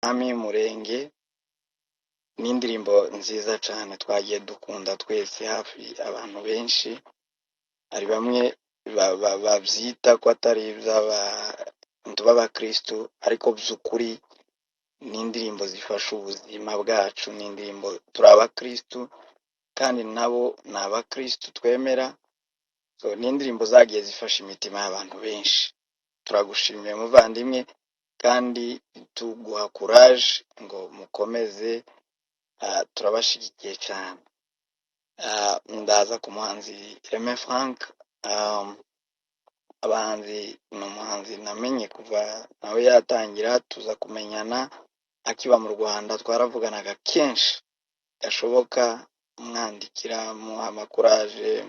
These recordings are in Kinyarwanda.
Mwami Murenge ni indirimbo nziza cyane twagiye dukunda twese, hafi abantu benshi. Hari bamwe babyita ko atari iby'abantu b'abakristu, ariko by'ukuri ni indirimbo zifasha ubuzima bwacu. Ni indirimbo, turi abakristu kandi nabo ni abakristu twemera. So, ni indirimbo zagiye zifasha imitima y'abantu benshi. Turagushimiye muvandimwe, kandi tuguha courage ngo mukomeze. Turabashyigikiye cyane. Ndaza ku muhanzi Aime Frank. Abahanzi, ni umuhanzi namenye kuva nawe yatangira, tuza kumenyana akiba mu Rwanda. Twaravuganaga kenshi gashoboka, mwandikira, muha ama courage,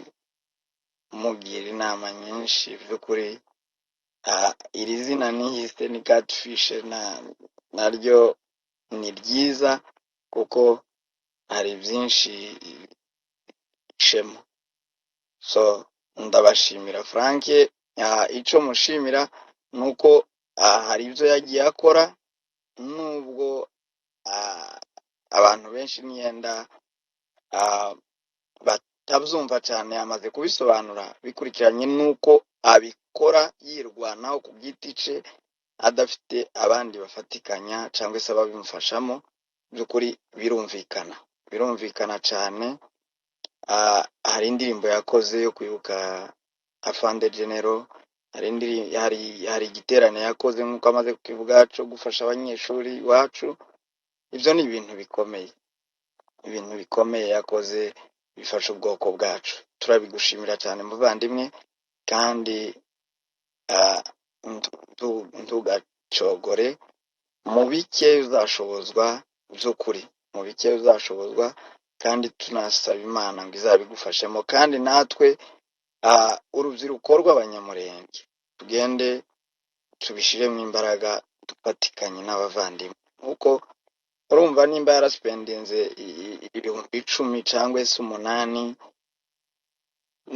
mugira inama nyinshi. By'ukuri iri zina nihise ni Catfish, na naryo ni ryiza kuko hari byinshi ishema. So ndabashimira Frank. Icyo mushimira ni uko hari ibyo yagiye akora, nubwo abantu benshi niyenda batabyumva cyane. Amaze kubisobanura bikurikiranye n'uko abikora yirwanaho ku giti cye, adafite abandi bafatikanya cyangwa se ababimufashamo. By'ukuri birumvikana, birumvikana cyane. Hari indirimbo yakoze yo kwibuka Afande General, hari igiterane yakoze nk'uko amaze kukivuga cyo gufasha abanyeshuri iwacu. Ibyo ni ibintu bikomeye, ibintu bikomeye yakoze bifasha ubwoko bwacu. Turabigushimira cyane muvandimwe, kandi ntugacogore mu bike uzashobozwa. By'ukuri mu bike uzashobozwa, kandi tunasaba Imana ngo izabigufashemo. Kandi natwe urubyiruko rw'Abanyamurenge tugende tubishiremo imbaraga, dufatikanye n'abavandimwe, nkuko urumva nimba yarasipendinze 10,000 cyangwa se 8,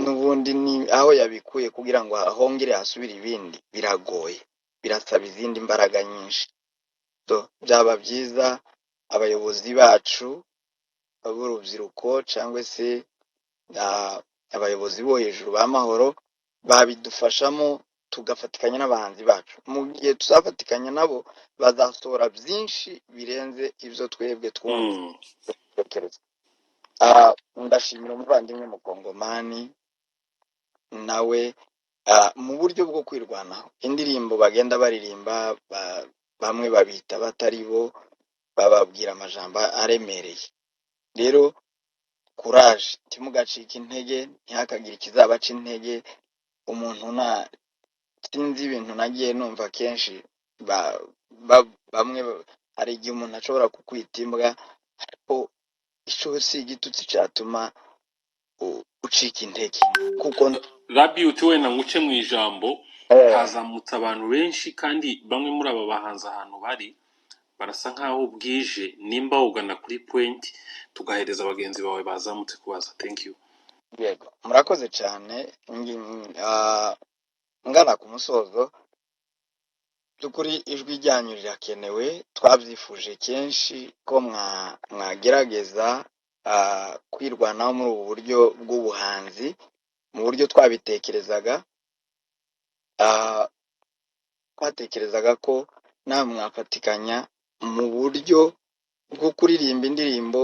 n'ubundi ni aho yabikuye kugira ngo hongere hasubire ibindi biragoye, birasaba izindi mbaraga nyinshi. So, byaba byiza abayobozi bacu b'urubyiruko cyangwa se abayobozi bo hejuru b'amahoro babidufashamo, tugafatikanya n'abahanzi bacu. Mu gihe tuzafatikanya nabo, bazasohora byinshi birenze ibyo twebwe twumva dutekereza. Ndashimira umuvandimwe mukongomani nawe mu buryo bwo kwirwanaho. Indirimbo bagenda baririmba, bamwe babita batari bo, bababwira amajambo aremereye. Rero courage, ntimugacike intege, ntihakagire ikizabaca intege. Umuntu nta sinzi ibintu nagiye numva kenshi bamwe hari igihe umuntu ashobora kukwita imbwa, ariko ico si igitutsi cyatuma ucika intege kuko Rabi, uti wenda nguce mu ijambo. Hazamutse abantu benshi, kandi bamwe muri aba bahanzi ahantu bari barasa nkaho bwije. Nimba ugana kuri point, tugahereza bagenzi bawe bazamutse kubaza. Thank you. Yego, murakoze cyane. Ngana ku musozo, by'ukuri ijwi ryanyu rirakenewe. Twabyifuje kenshi ko mwagerageza kwirwanaho muri ubu buryo bw'ubuhanzi. Mu buryo twabitekerezaga, twatekerezaga ko namwe mwafatikanya mu buryo bwo kuririmba indirimbo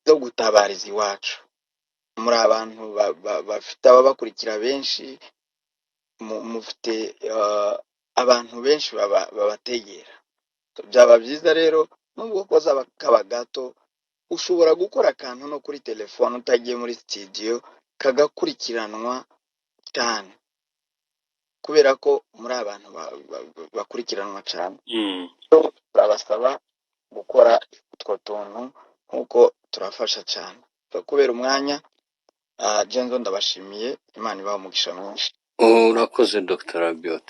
zo gutabariza iwacu. Muri abantu bafite ababakurikira benshi, mufite abantu benshi babategera. Byaba byiza rero, nubwo kozaba kaba gato, ushobora gukora akantu no kuri telefone utagiye muri studio, kagakurikiranwa cyane, kubera ko muri abantu bakurikiranwa cyane. Turabasaba gukora utwo tuntu nk'uko turafasha cyane. So, kubera umwanya, Jenzo, ndabashimiye. Imana ibaha umugisha mwinshi. Urakoze Dr Rabiot.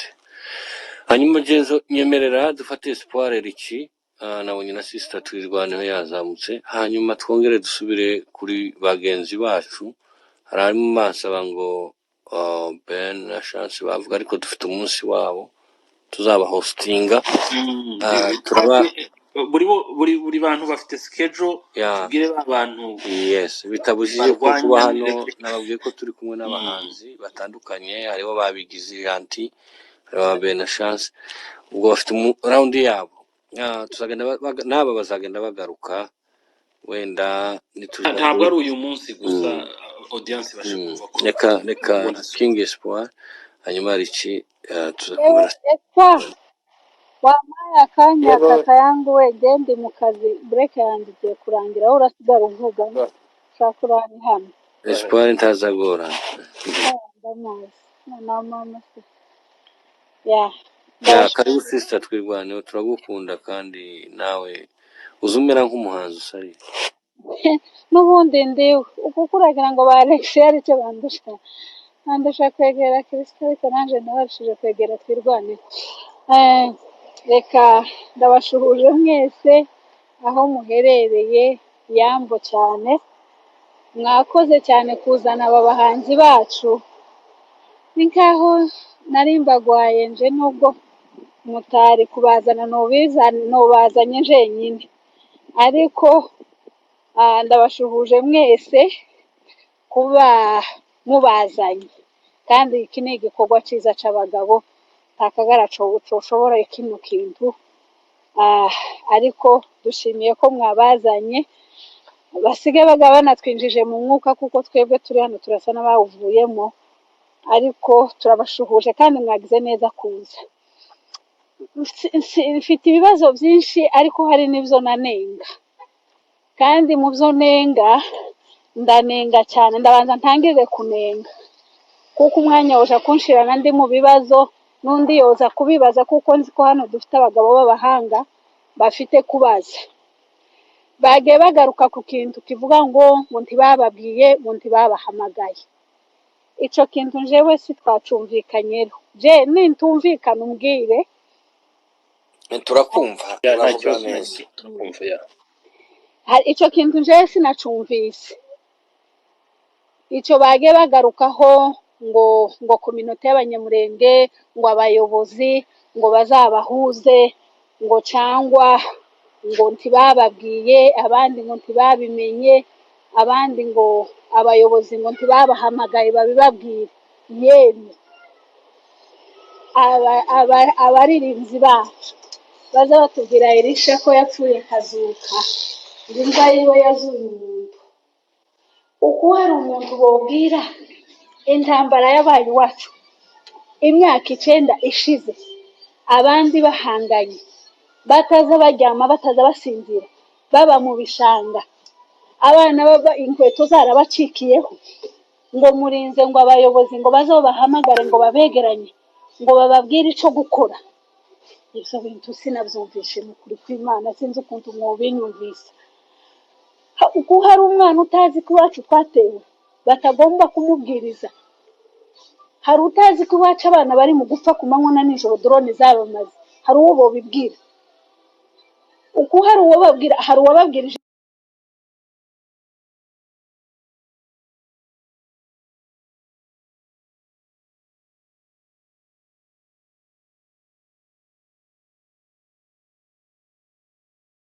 Hanyuma Jenzo, nyemerera dufate Espoir Rici, nabonye na Sister Twirwaneho yazamutse, hanyuma twongere dusubire kuri bagenzi bacu. Hari arimo bansaba ngo Ben na Chance bavuga, ariko dufite umunsi wabo. Tuzabahostinga. Turaba Buri buri bantu bafite schedule, ya tubwire ba bantu yes, bitabujije ko kuba barwanya hano. reka. Nababwiye ko turi kumwe n'abahanzi batandukanye, hariho babigize anti, hariho ba Bena Chance, ubwo bafite round yabo. Tuzagenda n'aba bazagenda bagaruka wenda nituza Ntabwo kuri ari uyu munsi gusa, audience ibashe kumva ko Reka reka kubona King Espoir, hanyuma Richi, tuza Yewe kumara. Espoir, wampaye akanya? Yego. Kaka yangu we, genda mu kazi, break yanjye igiye kurangira, wowe urasigara uvuga, ushaka urani hano. Espoir ntazagorana. Ndamuzi noneho mama se ya Ya, ndabashimiye. Karibu sister, Twirwaneho, turagukunda kandi nawe uza umera nk'umuhanzi usari. N'ubundi ndiwe kuko uragira ngo ba Alex hari icyo bandusha kwegera Kristo, ariko nanjye nabashije kwegera Twirwaneho. Reka ndabashuhuje mwese aho muherereye, yambo cyane, mwakoze cyane kuzana aba bahanzi bacu. Ni nkaho nari mbagwaye nje, nubwo mutari kubazana nubazanye jenyine, ariko ndabashuhuje mwese kuba mubazanye, kandi iki ni igikorwa cyiza c'abagabo, ntakagara coshobora kino kintu. Ariko dushimiye ko mwabazanye, basige baga banatwinjije mu mwuka, kuko twebwe turi hano turasa n'abawuvuyemo, ariko turabashuhuje kandi mwagize neza kuza. Mfite ibibazo byinshi, ariko hari n'ibyo nanenga, kandi mu byo nenga ndanenga cyane. Ndabanza ntangire kunenga, kuko umwanya woja kunshirana ndi mu bibazo, n'undi yoza kubibaza, kuko nzi ko hano dufite abagabo b'abahanga bafite kubaza. Bagiye bagaruka ku kintu kivuga ngo ntibababwiye, ngo ntibabahamagaye. Ico kintu njewe si twacumvikanyeho, je nintumvikana umbwire. Turakumva. Ya, nta Uravuga kibazo neza. Turakumva ya. Ico kintu njewe sinacumvise. Ico bagiye bagarukaho ngo communauté y'Abanyamurenge, ngo abayobozi ngo bazabahuze, ngo cyangwa ngo ntibababwiye, abandi ngo ntibabimenye, abandi ngo abayobozi ngo ntibabahamagaye babibabwire. Yemwe abaririmbyi bacu baza batubwira Elisha ko yapfuye akazuka, ngo imva yiwe yazuye umuntu. Uko hari umuntu bobwira intambara yabaye iwacu imyaka 9 ishize, abandi bahanganye, bataza baryama, bataza basinzira, baba mu bishanga, abana baba inkweto zarabacikiyeho, ngo murinze ngo abayobozi ngo bazobahamagare, ngo babegeranye, ngo bababwire ico gukora. Ibyo bintu sinabyumvishe mu kuri kw'Imana, sinzi ukuntu mwobinyumvise. Uko hari umwana utazi ko iwacu twatewe batagomba kumubwiriza? Hari utazi ko iwacu abana bari mu gupfa ku manywa na nijoro, drone zabamaze? Hari uwo bobibwira? Uko hari uwo babwira? Hari uwababwirije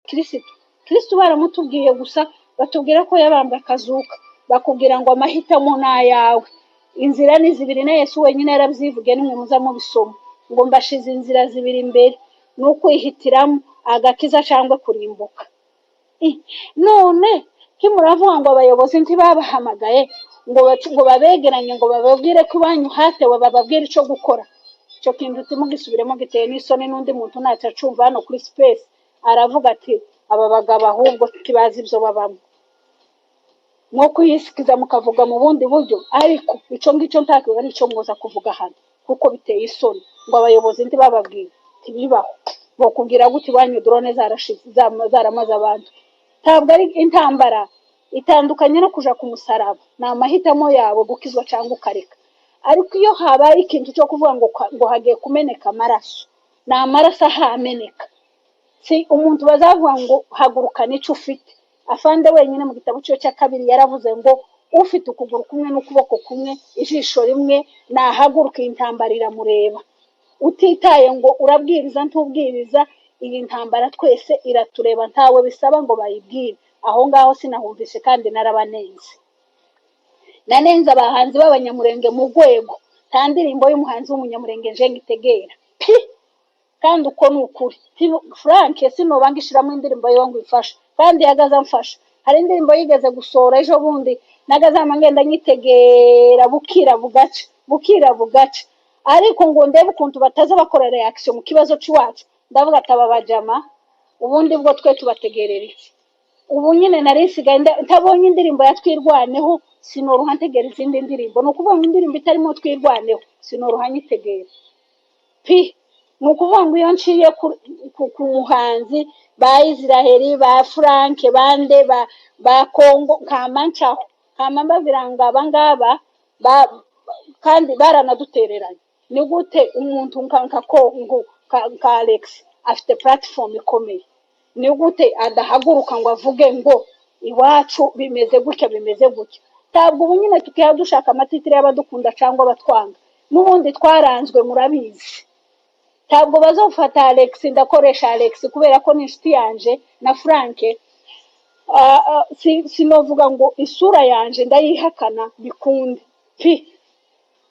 Kirisitu? Kirisitu baramutubwiye gusa, batubwira ko yabambwe akazuka, bakubwira ngo amahitamo ni ayawe, inzira ni zibiri, na Yesu wenyine yarabyivugiye, nimwe muza mubisoma, ngo mbashize inzira zibiri imbere, ni ukwihitiramo agakiza cyangwa kurimbuka. None ntimuravuga ngo abayobozi ntibabahamagaye ngo babegeranye, ngo bababwire ko iwanyu hatewe, bababwire ico gukora. Ico kintu timugisubiremo, giteye n'isoni, n'undi muntu ntacyo acumva hano kuri space aravuga ati aba bagabo ahubwo ntibazi ibyo babamo, nko kuyisikiza mukavuga mu bundi buryo, ariko ico ngicyo ntabwo ari ico mwoza kuvuga hano, kuko biteye isoni ngo abayobozi ntibababwire. Ntibibaho. Bokubwira gute iwanyu drone zarashize, zaramaze abantu? Ntabwo ari intambara itandukanye no kuja ku musaraba, ni amahitamo yawe gukizwa cyangwa ukareka. Ariko iyo habaye ikintu cyo kuvuga ngo hagiye kumeneka amaraso, ni amaraso ahameneka, si umuntu bazavuga ngo haguruka n'icyo ufite. Afande wenyine mu gitabo cyo cya kabiri yaravuze ngo ufite ukuguru kumwe n'ukuboko kumwe, ijisho rimwe, nahaguruka, iyi ntambara iramureba. Utitaye ngo urabwiriza ntubwiriza, iyi ntambara twese iratureba, ntawe bisaba ngo bayibwire. Aho ngaho sinahumvise kandi narabanenze, nanenze abahanzi b'Abanyamurenge mu rwego. Nta ndirimbo y'umuhanzi w'Umunyamurenge nje ngitegera pi, kandi uko ni ukuri. Frank sinoba ngishiramo indirimbo yiwe ngo imfashe, kandi yagaze amfasha. Hari indirimbo yigeze gusohora ejo bundi, nagazama ngenda nyitegera bukira bugaca, bukira bugaca, ariko ngo ndebe ukuntu bataza bakora reaction mu kibazo c'iwacu. Ndavuga ati: "Aba bajama ubundi bwo twe tubategerera iki?" Ubu nyine nari nsigaye ntabonye indirimbo ya Twirwaneho sinoruha ntegera izindi ndirimbo. Ni ukuvuga ngo indirimbo itarimo Twirwaneho sinoruha nyitegera pi. Ni ukuvuga ngo iyo nciye ku muhanzi, ba Israheli, ba Frank, bande ba Kongo, nkama ncaho, nkama mbabwira ngo aba ngaba kandi baranadutereranye. Ni gute umuntu nka Kongo, nka Alex afite platform ikomeye, ni gute adahaguruka ngo avuge ngo iwacu bimeze gutya, bimeze gutya? Ntabwo ubu nyine tukiha dushaka amatitire y'abadukunda cyangwa abatwanga. N'ubundi twaranzwe, murabizi. Ntabwo bazofata Alex, ndakoresha Alex kubera ko ni inshuti yanje na Frank. Sinovuga ngo isura yanje ndayihakana bikunde pi.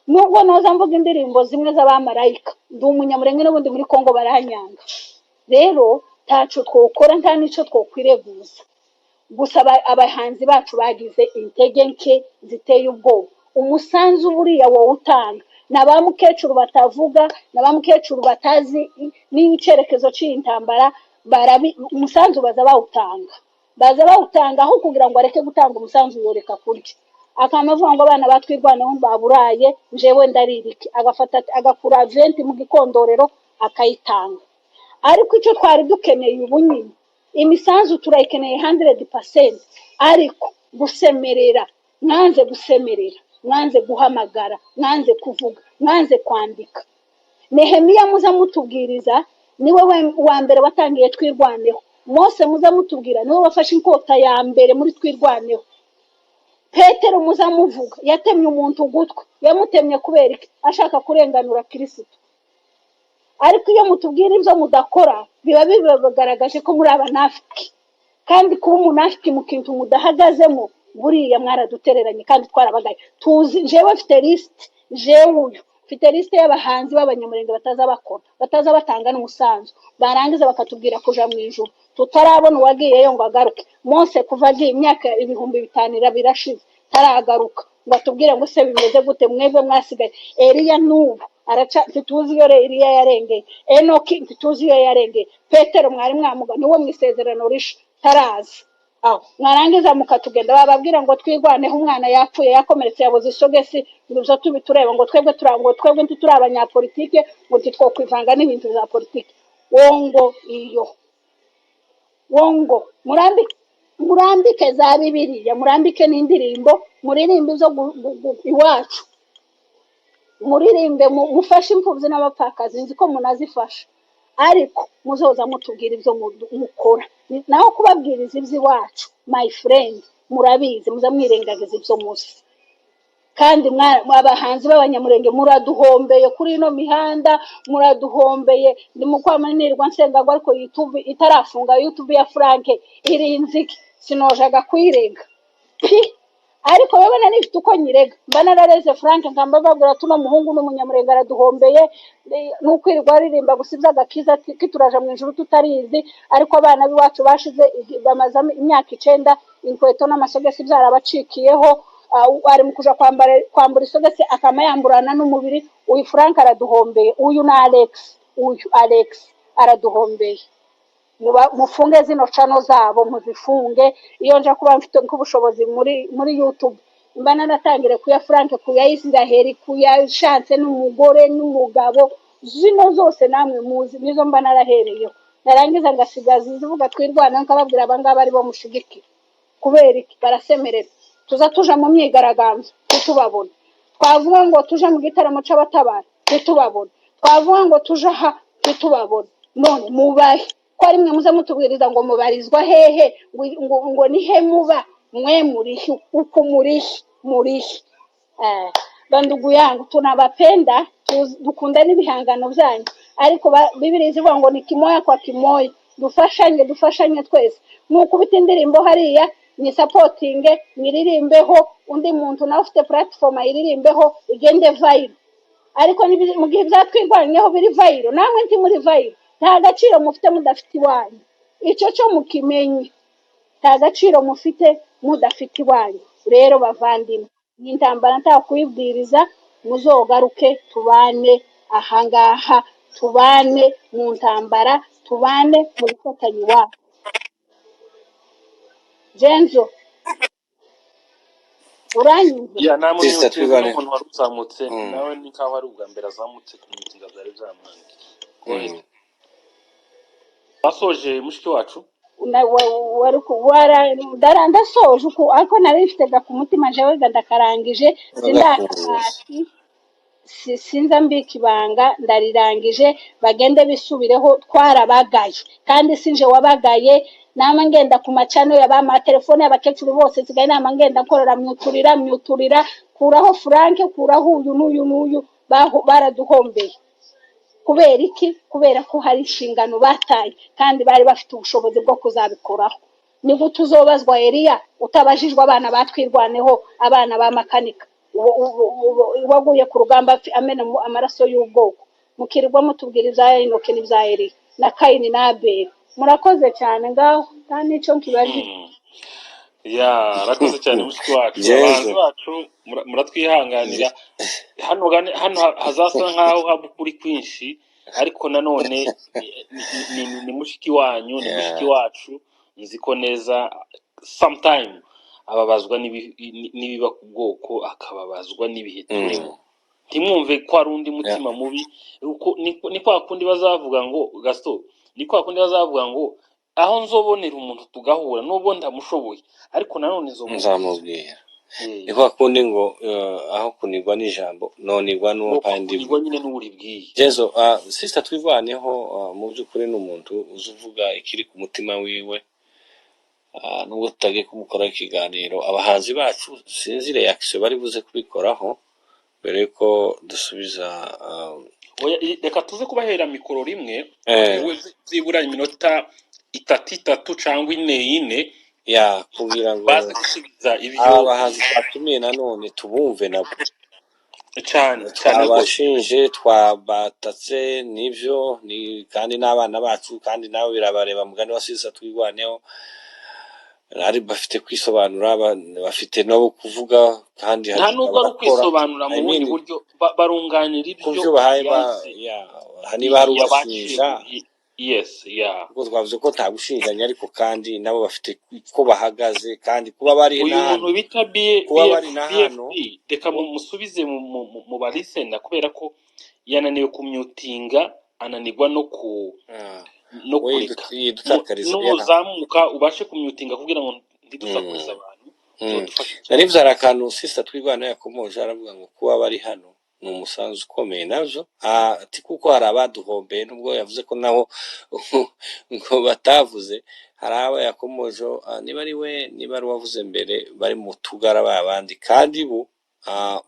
Nubwo noza mvuga indirimbo zimwe z'abamarayika, ndi Umunyamurenge n'ubundi muri Kongo baranyanga. Rero ntaco twokora, nta n'ico twokwireguza. Gusa abahanzi bacu bagize intege nke ziteye ubwoba. Umusanzu buriya wowe utanga na ba mukecuru batavuga, na ba mukecuru batazi n'icyerekezo cy'iyi ntambara, barabi umusanzu baza bawutanga, baza bawutanga. Aho kugira ngo areke gutanga umusanzu, yoreka kurya, akama avuga ngo abana batwirwanaho baburaye, njewe ndaririke, agafata agakura 20 mu gikondorero akayitanga. Ariko icyo twari dukeneye ubu nyine, imisanzu turayikeneye 100%, ariko gusemerera, mwanze gusemerera, mwanze guhamagara, mwanze kuvuga, mwanze kwandika. Nehemiya muza mutubwiriza niwe wa mbere watangiye Twirwaneho. Mose muza mutubwira niwe wafashe inkota ya mbere muri Twirwaneho. Petero muza muvuga yatemye umuntu ugutwi, yamutemye kubera iki? Ashaka kurenganura Kirisitu. Ariko iyo mutubwira ibyo mudakora, biba bibagaragaje ko muri abanafiki, kandi kuba umunafiki mu kintu mudahagazemo, buriya mwaradutereranye kandi twarabagaye. Tuzi, jewe mfite lisite, jewe uyu mfite lisite y'abahanzi b'Abanyamurenge bataza bakora, bataza batanga n'umusanzu, barangiza bakatubwira kuja mu ijuru tutarabona uwagiyeyo ngo agaruke. Mose kuva agiye imyaka 5000 irashize, taragaruka ngo atubwire ngo se bimeze gute mwebwe mwasigaye. Eliya n'ubu araca, ntituzi iyo Eliya yarengeye. Enoki ntituzi iyo yarengeye. Petero mwari mwamuga niwo mu isezerano risha taraza aho. Mwarangiza mukatugenda bababwira ngo twirwaneho, umwana yapfuye, yakomeretse, yabuze isogesi, ngo ibyo tubi tureba, ngo twebwe tura, ngo twebwe ntituri abanyapolitike, ngo ntitwokwivanga n'ibintu bya politike. Wongo iyo wongo, murambike, murambike za Bibiliya, murambike n'indirimbo, muririmbe izo iwacu, muririmbe, mufashe imfubyi n'abapfakazi, nzi ko munazifasha, ariko muzoza mutubwira ibyo mukora. Naho kubabwiriza iby'iwacu, my friend, murabizi, muza mwirengagiza ibyo muzi. Kandi abahanzi b'Abanyamurenge muraduhombeye kuri ino mihanda, muraduhombeye. Ndi mu kwamanirwa nsenga ngo ariko YouTube itarafunga, YouTube ya Frank irinze iki? Sinojaga kuyirega pi, ariko wewe nari nifite uko nyirega, mba narareze Frank, nkamba babwira tuno muhungu n'Umunyamurenge araduhombeye, n'ukwirirwa aririmba gusa iby'agakiza kituraja mu ijuru tutarizi. Ariko abana b'iwacu bashize bamaze imyaka 9, inkweto n'amasogesi byarabacikiyeho. Ari mu kuja kwambara, kwambura isogesi akama yamburana n'umubiri. Uyu Frank araduhombeye, uyu na Alex, uyu Alex araduhombeye. Mufunge zino channel zabo, muzifunge. Iyo nja kuba mfite nk'ubushobozi muri YouTube, mba naratangire kuya Frank, kuya Israheli, kuya Chance n'umugore n'umugabo, zino zose namwe muzi, nizo mba narahereyeho, narangiza ngasigaza izivuga Twirwana, nkababwira abangaba aribo mushigikira. Kubera iki? Barasemerera, tuza tuja mu myigaragambyo ntitubabona, twavuga ngo tuje mu gitaramo c'abatabara ntitubabona, twavuga ngo tuje aha ntitubabona. None mubahe ko ari mwe muze mutubwiriza ngo mubarizwa hehe, ngo ni he muba mwe, murihe uku, murihe, murihe? Bandugu yangu, tunawapenda, Dukunda n'ibihangano byanyu, ariko Bibiliya ivuga ngo ni kimoya kwa kimoya. Dufashanye, dufashanye twese. Nukubita indirimbo hariya nyisapotinge, nyiririmbeho, undi muntu nawe ufite platform ayiririmbeho, igende viral. Ariko mu gihe byatwirwanyeho biri viral, namwe nti muri viral, nta gaciro mufite mudafite iwanyu. Icyo cyo mukimenye, nta gaciro mufite mudafite iwanyu. Rero bavandimwe, iyi ntambara nta kuyibwiriza, muzogaruke tubane ahangaha, tubane mu ntambara, tubane mu gufatanya iwacu. Jenzo, uranyumva? Ya, Sister namumyutinze. Twirwane. N'umuntu wari uzamutse nawe ni nkaho ari ubwa mbere azamutse, kumyutinga byari byamwangiye. Go ahead. Basoje mushiki wacu. Ndasoje uku, ariko nari mfitega ku mutima jewe ga ndakarangije. Uragakunze. Sindakabati, sinza mbika ibanga, ndarirangije. Bagende bisubireho, twarabagaye kandi sinje wabagaye. Nama ngenda ku macano y'abamatelefone y'abakecuru bose, nsigaye nama ngenda nkorera myuturira myuturira, kuraho Frank, kuraho uyu n'uyu n'uyu. Baraduhombeye kubera iki? Kubera ko hari inshingano bataye kandi bari bafite ubushobozi bwo kuzabikoraho. Ni gute uzobazwa Eliya utabajijwe abana batwirwaneho, abana ba Makanika waguye ku rugamba amena amaraso y'ubwoko, mukirirwa mutubwira ibya Enoki n'ibya Eliya na Kayini na Abeli? Murakoze cyane. Ngaho nta n'icyo nkibajije. Ya, arakoze cyane mushiki wacu. Abahanzi Jenzo bacu muratwihanganira hano hano hazasa nkaho haba ukuri kwinshi, ariko nanone ni mushiki wanyu, ni mushiki wacu. Nzi ko neza sometime ababazwa n'ibiba ku bwoko, akababazwa n'ibihe turimo. Ntimwumve ko hari undi mutima mubi. Ni kwa kundi bazavuga ngo Gaston, ni kwa kundi bazavuga ngo aho nzobonera umuntu tugahura, nubwo ndamushoboye, ariko nanone nzomubwira. Nzamubwira. Ni kwa kundi ngo aho kunigwa n'ijambo nonigwa n'uwo Ngo mpaye kunigwa ndivuga. Nyine n'uwo uribwiye. Jezo, Sister Twirwaneho, mu by'ukuri ni umuntu uzi uvuga ikiri ku mutima wiwe. Nubwo tutagiye kumukoraho ikiganiro, abahanzi bacu sinzi reaction bari buze kubikoraho mbere yuko dusubiza. Oya, reka tuze kubahera mikoro rimwe, wowe byibura iminota itatu itatu cyangwa ine ine, ya, kugira ngo baze gusubiza ibyo. Aba bahanzi twatumiye nanone tubumve nabo. Cyane cyane rwose. Twabashinje, twabatatse, nibyo ni kandi n'abana bacu, kandi nawe birabareba. Mugani wa Sister Twirwaneho, ari bafite kwisobanura, bafite no kuvuga kandi Nta hari nubwo ari barakora. ukwisobanura mu I bundi mean, buryo, barunganira ku ibyo byo bahaye ba yanse ya, niba hari yabaciye ubashinja, yes, ya. Kuko twavuze ko nta gushinjanya, ariko kandi nabo bafite ko bahagaze kandi kuba bari Uyu na muntu hano, bita kuba BF bari na hano. BFP, reka musubize mu balisena, kubera ko yananiwe kumyutinga, ananirwa no ku no we kureka yidutakariza ya. Nuzamuka ubashe kumyutinga kugira ngo ntidusakurize abantu, uzodufashe Nari cyane. mvuze, hari akantu Sister Twirwaneho yakomoje, aravuga ngo kuba bari hano ni umusanzu ukomeye nabyo. Ati kuko hari abaduhombeye, nubwo yavuze ko nabo ngo batavuze, hari abo yakomoje, niba ari we, niba ari uwavuze mbere, bari mu tugara ba bandi, kandi bo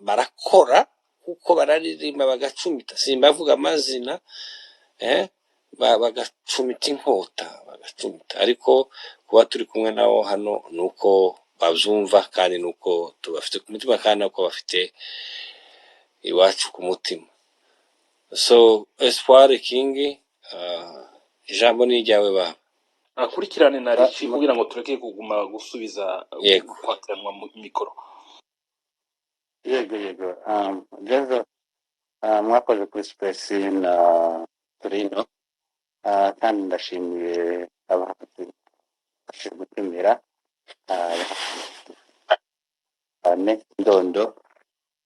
barakora kuko bararirimba bagacumita, simbavuga amazina, bagacumita inkota, bagacumita. Ariko kuba turi kumwe nabo hano ni uko babyumva, kandi ni uko tubafite ku mutima, kandi nuko bafite iwacu ku mutima. So Espoir King, ijambo ni iryawe baba. Akurikirane na Rici kugira ngo tureke kuguma gusubiza, Yego. Kwakiranwa mu mikoro. Yego, Jezo, mwakoze kuri space na Torino, kandi ndashimiye abahanzi bafashe gutumira, cyane Ndondo,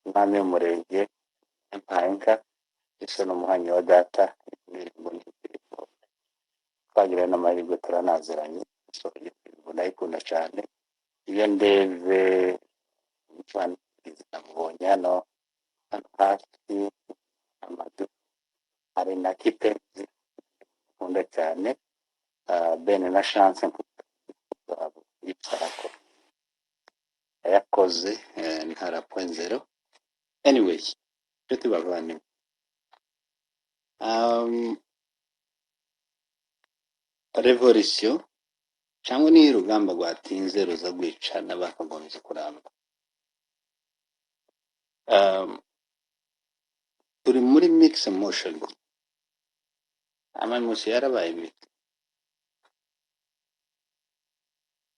umwami w'umurenge, Mpayenka ese n'umuhanyi wa data. Indirimbo ni indirimbo twagira n'amahirwe turanaziranye, so iyo ndirimbo ndayikunda cyane. Iyo ndebe namubonye hano hafi amadu, hari na Kipenzi nkunda cyane, Ben na Chance nkunda yitwarako yakoze ntara point zero. Anyway, nshuti bavandimwe, Revolution cyangwa niyo urugamba rwatinze ruza rwicana bakagombye kuramba. Um, Turi muri mix emotion, ama emotion yarabaye mix.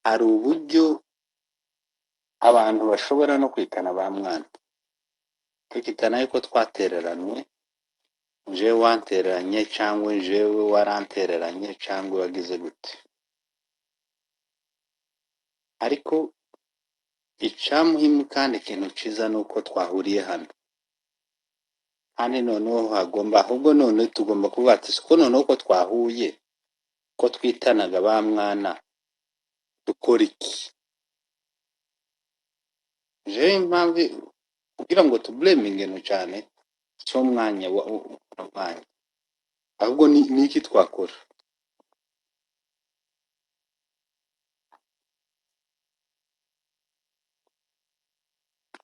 Hari uburyo abantu bashobora no kwitana ba mwana, tukitana yuko twatereranwe, jewe wantereranye cyangwa jewe warantereranye cyangwa wagize gute. Ariko icyamuhimu kandi ikintu cyiza ni uko twahuriye hano, kandi noneho hagomba ahubwo none tugomba kuvuga ati siko noneho ko twahuye, ko twitanaga ba mwana, dukora iki? Jewe impamvu kugira ngo tubleminge cyane si umwanya wa mwanya, ahubwo ni iki twakora.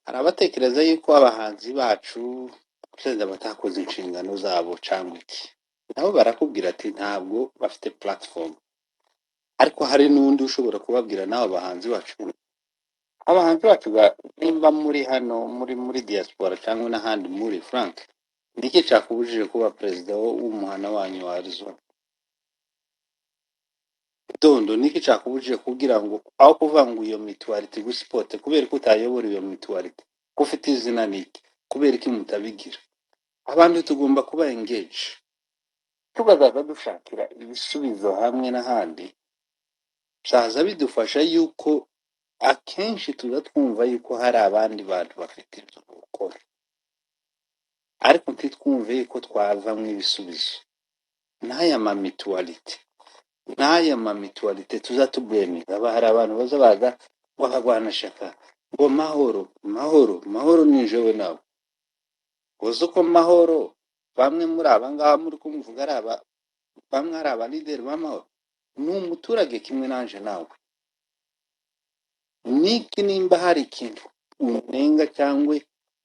Hari abatekereza yuko abahanzi bacu perezida batakoze inshingano zabo cyangwa iki, nabo barakubwira ati ntabwo bafite platform. Ariko hari n'undi ushobora kubabwira nawe abahanzi bacu, nimba muri hano muri diaspora cyangwa n'ahandi muri Frank, niki cyakubujije kuba perezida w'umuhana wanyu wa Arizona? Dondo, niki cyakubujije kugira ngo aho kuvuga ngo iyo mutuality gusipote, kubera ko utayobora iyo mutuality, ko ufite izina niki, kubera iki mutabigira? Abantu tugomba kuba engage, tukazaza dushakira ibisubizo hamwe n'ahandi, byaza bidufasha yuko akenshi tuza twumva yuko hari abandi bantu bafite ibyo gukora, ariko ntitwumve yuko twavamo ibisubizo. N'aya ma mutuality, n'aya ma mutuality tuza tubleminga, haba hari abantu baza baza ngo abagwanashyaka ngo mahoro mahoro mahoro ni jewe nawe. Uzi uko mahoro bamwe muri aba ngaba muri kumuvuga ari aba, bamwe ari aba leader b'amahoro, ni umuturage kimwe nanje nawe. Niki nimba hari ikintu unenga cyangwa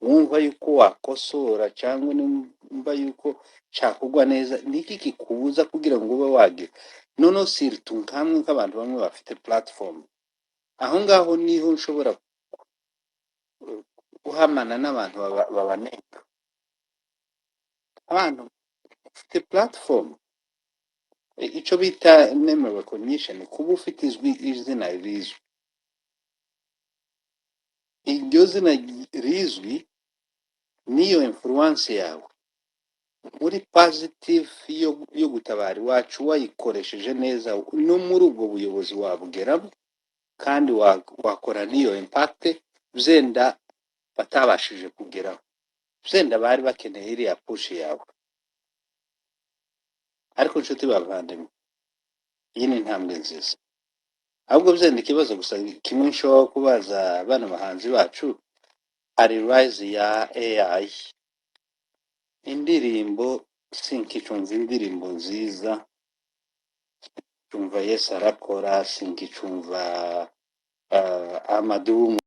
wumva yuko wakosora cyangwa nimba yuko cyakugwa neza, niki kikubuza kugira ngo ube wagira? Noneho siritu nkamwe nk'abantu bamwe bafite platform, aho ngaho niho nshobora guhamana n'abantu babanenga. Abantu bafite platform, icyo bita name recognition, kuba ufite izwi izina rizwi, iryo zina rizwi niyo influence yawe muri positive yo gutabara iwacu, wayikoresheje neza no muri ubwo buyobozi wabugeramo, kandi wakora n'iyo impact byenda batabashije kugeraho, byenda bari bakeneye iriya push yawe. Ariko inshuti bavandimwe, iyi ni intambwe nziza. Ahubwo byenda ikibazo gusa kimwe nshobora kubaza bano bahanzi bacu, hari rise ya AI, indirimbo sinkicumva indirimbo nziza, cyumva Yesu arakora, sinkicumva Amadou.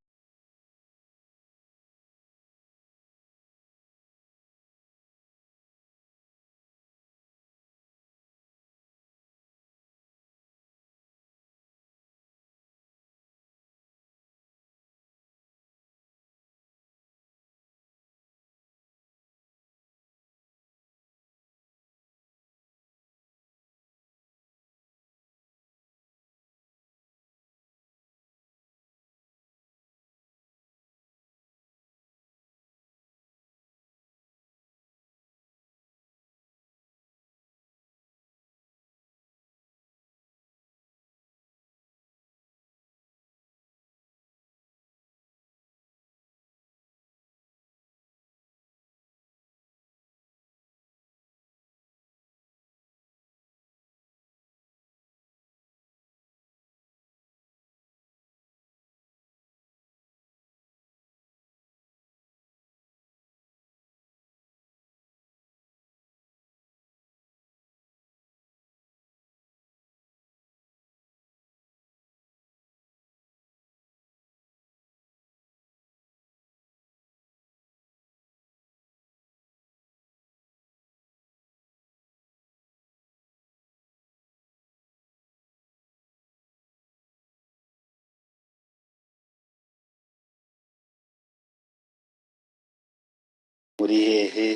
Uri hehe?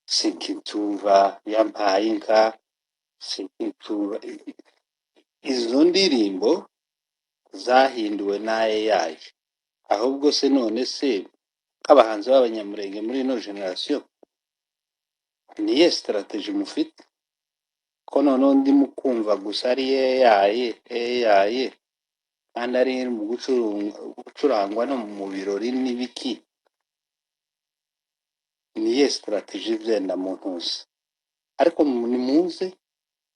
Sinkitumva yampaye inka, sinkitumva. Izo ndirimbo zahinduwe na AI. Ahubwo se none se nk'abahanzi b'Abanyamurenge muri ino generation, niye strategy mufite, ko noneho ndimo kumva gusa ari AI AI, kandi ari mu gucurangwa no mu birori n'ibiki? Niye strategy byenda mu ntuzi? Ariko nimuze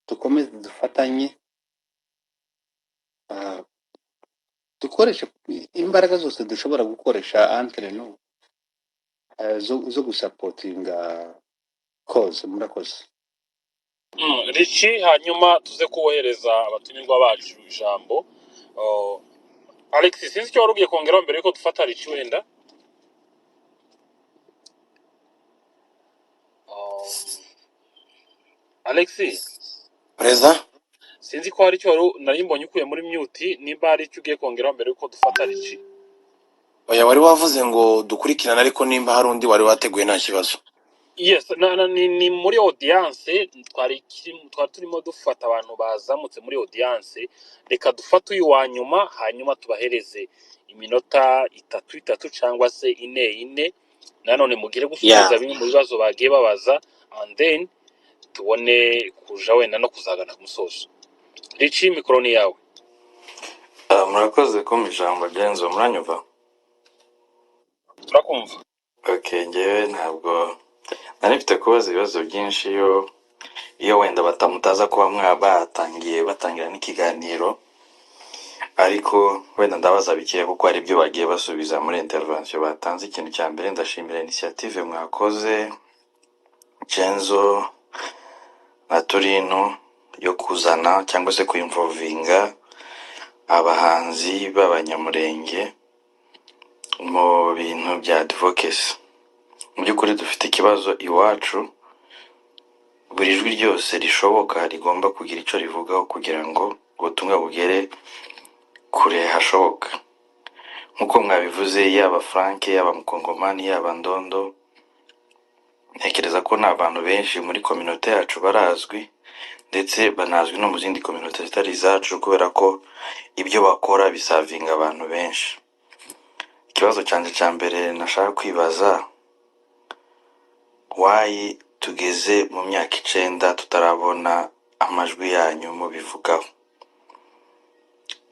dukomeze dufatanye, dukoreshe imbaraga zose dushobora gukoresha entre nous, zo gusupportinga cause. Murakoze. Rici, hanyuma tuze kubohereza abatumirwa bacu ijambo. Alex, sinzi icyo wari ugiye kongeraho mbere yuko dufata Rici wenda. Alex. Perezida. Sinzi ko hari icyo wari nari mbonye ukuye muri mute, nimba hari icyo ugiye kongeraho mbere yuko dufata Rici. Oya, wari wavuze ngo dukurikirane, ariko nimba hari undi wari wateguye nta kibazo. Yes, ni muri audience twari turimo dufata abantu bazamutse muri audience. Reka dufate uyu wa nyuma, hanyuma tubahereze iminota itatu itatu cyangwa se ine ine, nanone mugire gusubiza bimwe mu bibazo bagiye babaza, and then tubone kuja wenda no kuzagana ku musozo. Rici, mikoro ni yawe. Murakoze kumpa ijambo. Genzo, muranyumva? Turakumva. Okay, ngewe ntabwo nari mfite kubaza ibibazo byinshi iyo wenda batamutaza kuba batangiye batangira n'ikiganiro, ariko wenda ndabaza bikeya kuko hari ibyo bagiye basubiza muri intervention batanze. Ikintu cya mbere, ndashimira initiative mwakoze, Genzo na Turino, yo kuzana cyangwa se kuinvolvinga abahanzi b'Abanyamurenge mu bintu bya advocacy. Mu by'ukuri dufite ikibazo iwacu, buri jwi ryose rishoboka rigomba kugira icyo rivugaho kugira ngo ubutumwa bugere kure hashoboka. Nk'uko mwabivuze, yaba Frank, yaba Mukongomani, yaba Ndondo, ntekereza ko ni abantu benshi muri communauté yacu barazwi, ndetse banazwi no mu zindi communauté zitari izacu, kubera ko ibyo bakora bisavinga abantu benshi. Ikibazo cyanjye cya mbere nashaka kwibaza, why tugeze mu myaka 9 tutarabona amajwi yanyu mubivugaho?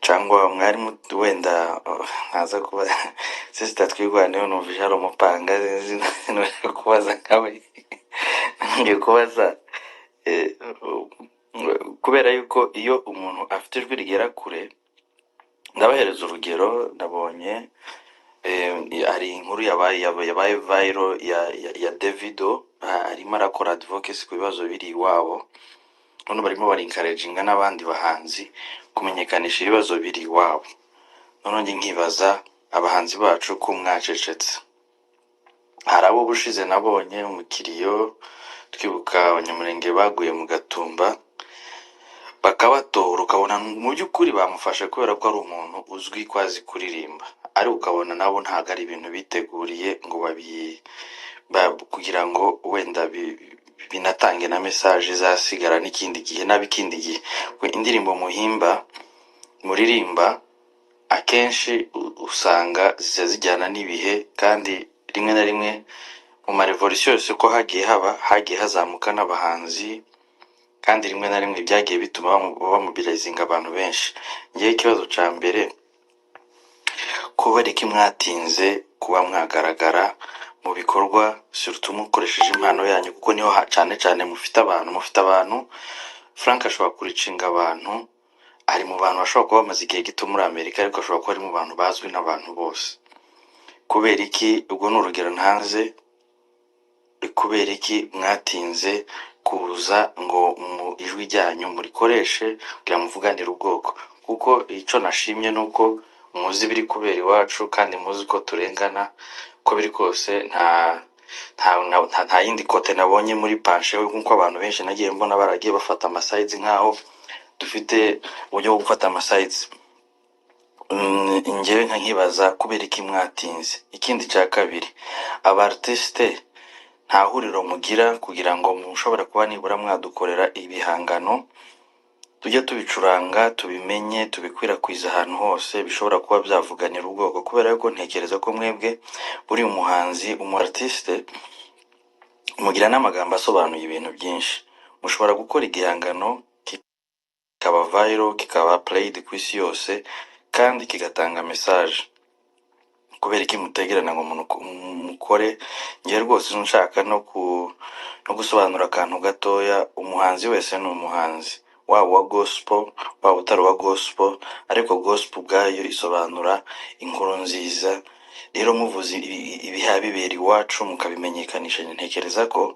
Cyangwa mwari wenda ntaza kuba sister Twirwaneho, numvise hari umupanga, sinzi kubaza nkawe, ngiye kubaza kubera yuko iyo umuntu afite ijwi rigera kure. Ndabahereza urugero, nabonye hari inkuru yabaye viral ya Davido, arimo arakora advocacy ku bibazo biri iwabo. None barimo barencouraginga n'abandi bahanzi kumenyekanisha ibibazo biri iwabo. None njye nkibaza, abahanzi bacu ko mwacecetse? Hari abo ubushize nabonye mu kiriyo twibuka Abanyamurenge baguye mu Gatumba, bakabatora, ukabona mu by'ukuri bamufashe kubera ko ari umuntu uzwi ko azi kuririmba, ariko ukabona nabo ntabwo ari ibintu biteguriye ngo kugira ngo wenda binatange na message izasigara n'ikindi gihe n'ab'ikindi gihe. Kuko indirimbo muhimba, muririmba, akenshi usanga ziza zijyana n'ibihe, kandi rimwe na rimwe mu marevolution yose uko hagiye haba, hagiye hazamuka n'abahanzi, kandi rimwe na rimwe byagiye bituma bamobilizinga abantu benshi. Ngewe ikibazo cya mbere, kubera iki mwatinze kuba mwagaragara mu bikorwa, surtout mukoresheje impano yanyu, kuko niho cyane cyane mufite abantu. Frank ashobora kuricinga abantu, ari mu bantu bashobora kuba bamaze igihe gito muri Amerika, ariko ashobora kuba ari mu bantu bazwi n'abantu bose. Kubera iki? Ubwo ni urugero ntanze. Kubera iki mwatinze kuza ngo mu ijwi ryanyu murikoreshe kugira muvuganire ubwoko? Kuko icyo nashimye ni uko muzi ibiri kubera iwacu, kandi muzi ko turengana. Uko biri kose nta yindi côté nabonye muri panshe, nk'uko abantu benshi nagiye mbona baragiye bafata amasides, nk'aho dufite uburyo bwo gufata amasides. Njyewe nkibaza kubera iki mwatinze. Ikindi cya kabiri, aba artiste Nta huriro mugira kugira ngo mushobore kuba nibura mwadukorera ibihangano, tujye tubicuranga, tubimenye, tubikwirakwize ahantu hose bishobora kuba byavuganira ubwoko, kubera yuko ntekereza ko mwebwe buri umuhanzi, umu artiste, mugira n'amagambo asobanuye ibintu byinshi. Mushobora gukora igihangano kikaba viral, kikaba played ku isi yose kandi kigatanga message. Kubera iki mutegerana ngo mukore? Ngewe rwose nshaka no gusobanura akantu gatoya. Umuhanzi wese ni umuhanzi, waba uwa gospel, waba utari uwa gospel, ariko gospel ubwayo isobanura inkuru nziza. Rero muvuze ibiha bibera iwacu mukabimenyekanisha, ntekereza ko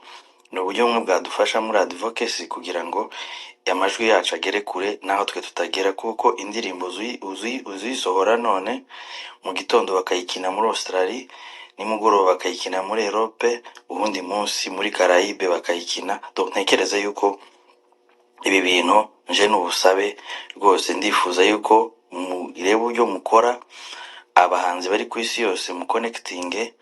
ni uburyo bumwe bwadufasha muri advocacy kugira ngo amajwi yacu agere kure n'aho twe tutagera, kuko indirimbo uzisohora none mu gitondo bakayikina muri Australie, nimugoroba bakayikina muri Europe, uwundi munsi muri Caraïbe bakayikina. Donc ntekereza yuko ibi bintu nje n'ubusabe rwose, ndifuza yuko mureba uburyo mukora abahanzi bari ku isi yose, muconnectinge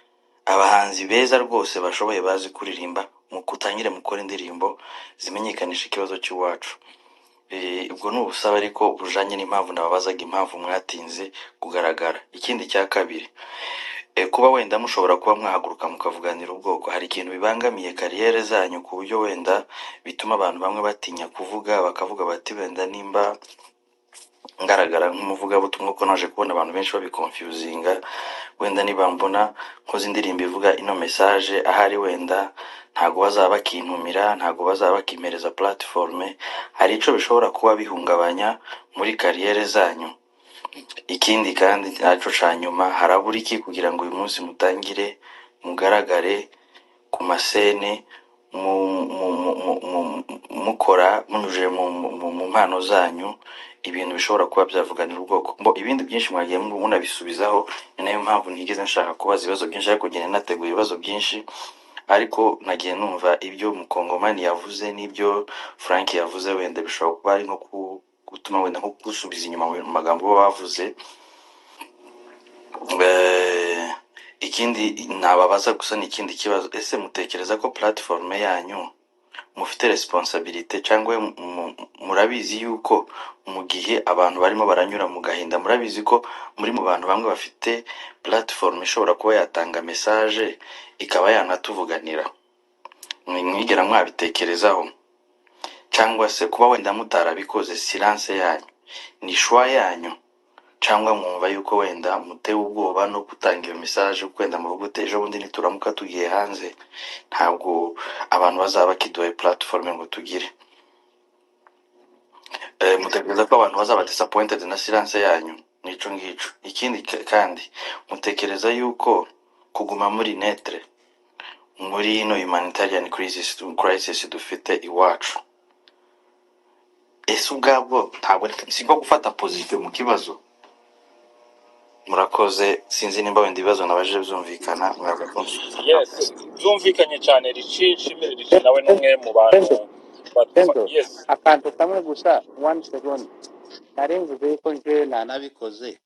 abahanzi beza rwose bashoboye, bazi kuririmba, mukutangire mukore indirimbo zimenyekanisha ikibazo cy'iwacu. Ubwo ni ubusabe ariko bujanye n'impamvu nababazaga impamvu mwatinze kugaragara. Ikindi cya kabiri, kuba wenda mushobora kuba mwahaguruka mukavuganira ubwoko, hari ikintu bibangamiye carrière zanyu ku buryo wenda bituma abantu bamwe batinya kuvuga, bakavuga bati wenda nimba ngaragara nk'umuvugabutumwa, kuko naje kubona abantu benshi babiconfusinga, wenda niba mbona nkoze indirimbo ivuga ino message, ahari wenda ntago bazaba bakintumira, ntago bazaba bakimpereza platforme. Hari ico bishobora kuba bihungabanya muri carrière zanyu? Ikindi kandi naco ca nyuma, harabura iki kugira ngo uyu munsi mutangire mugaragare ku mascène mukora munyujije mu mpano zanyu ibintu bishobora kuba byavuganira ubwoko? Mbo ibindi byinshi mwagiye munabisubizaho, ni nayo mpamvu ntigeze nshaka kubaza ibibazo byinshi, ariko ngenda nateguye ibibazo byinshi, ariko nagiye numva ibyo Mukongomani yavuze n'ibyo Frank yavuze, wenda bishobora kuba ari nko gutuma wenda nko gusubiza inyuma mu magambo baba bavuze. Ikindi nababaza gusa ni ikindi kibazo: ese mutekereza ko platform yanyu mufite responsabilité, cyangwa murabizi yuko mu gihe abantu barimo baranyura mu gahinda, murabizi ko muri mu bantu bamwe bafite platform ishobora kuba yatanga message ikaba yanatuvuganira? Mwigera mwabitekerezaho? Cyangwa se kuba wenda mutarabikoze, silence yanyu ni choix yanyu, cyangwa mwumva yuko wenda mutewe ubwoba no gutanga iyo message, kuko wenda muvuga uti ejo bundi nituramuka tugiye hanze ntabwo abantu bazaba bakiduhaye platform ngo tugire? Mutekereza ko abantu bazaba disappointed na silence yanyu? Nico ngico. Ikindi kandi mutekereza yuko kuguma muri neutre muri ino humanitarian crisis dufite iwacu, ese ubwabwo ntabwo si nko gufata position mu kibazo? Murakoze. Sinzi nimba wenda ibibazo nabajije byumvikana, mwaza kunsubiza. Yes, byumvikanye cyane. Rici, nshimire Rici, nawe ni umwe mu bantu Kenzo, badufa. Kenzo, Yes. akantu kamwe gusa, one second. Nari mvuze yuko njyewe nanabikoze.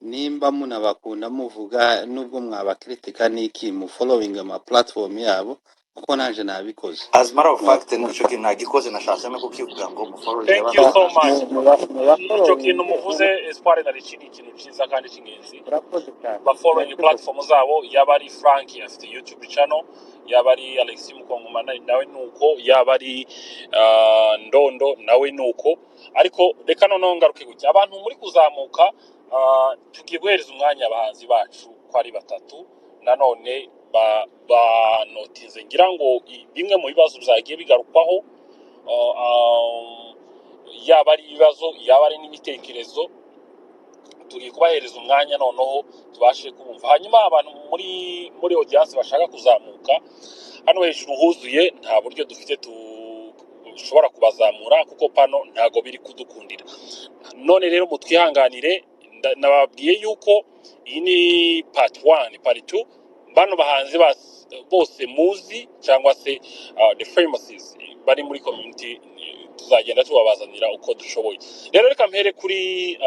Nimba munabakunda muvuga, nubwo mwabakritika n'iki, mu following ama platform yabo, kuko nanje nabikoze. As matter of fact, nicyo kintu nagikoze, nashatse no kukivuga ngo mufollowing Thank you abana. so much. Muba Icyo kintu following. muvuze, Espoir na Rici, ni ikintu cyiza kandi cy'ingenzi. Urakoze cyane. Ba following Merci beaucoup. platform zabo, yaba ari Frank afite YouTube channel, yaba ari Alexis Mukongomana nawe nuko, yaba ari Ndondo nawe nuko. Ariko reka noneho ngaruke gutya, abantu muri kuzamuka, tugiye guhereza umwanya abahanzi bacu ko ari batatu. Nanone banotinze ngira ngo bimwe mu bibazo byagiye bigarukwaho, yaba ari ibibazo, yaba ari n'imitekerezo, tugiye kubahereza umwanya noneho tubashe kubumva. Hanyuma abantu muri audience bashaka kuzamuka, hano hejuru huzuye, nta buryo dufite dushobora kubazamura kuko pano ntago biri kudukundira. None rero mutwihanganire, nababwiye yuko iyi ni part 1, part 2. Bano bahanzi bose muzi cyangwa se the famouses bari muri community, tuzagenda tubabazanira uko dushoboye. Rero reka mpere kuri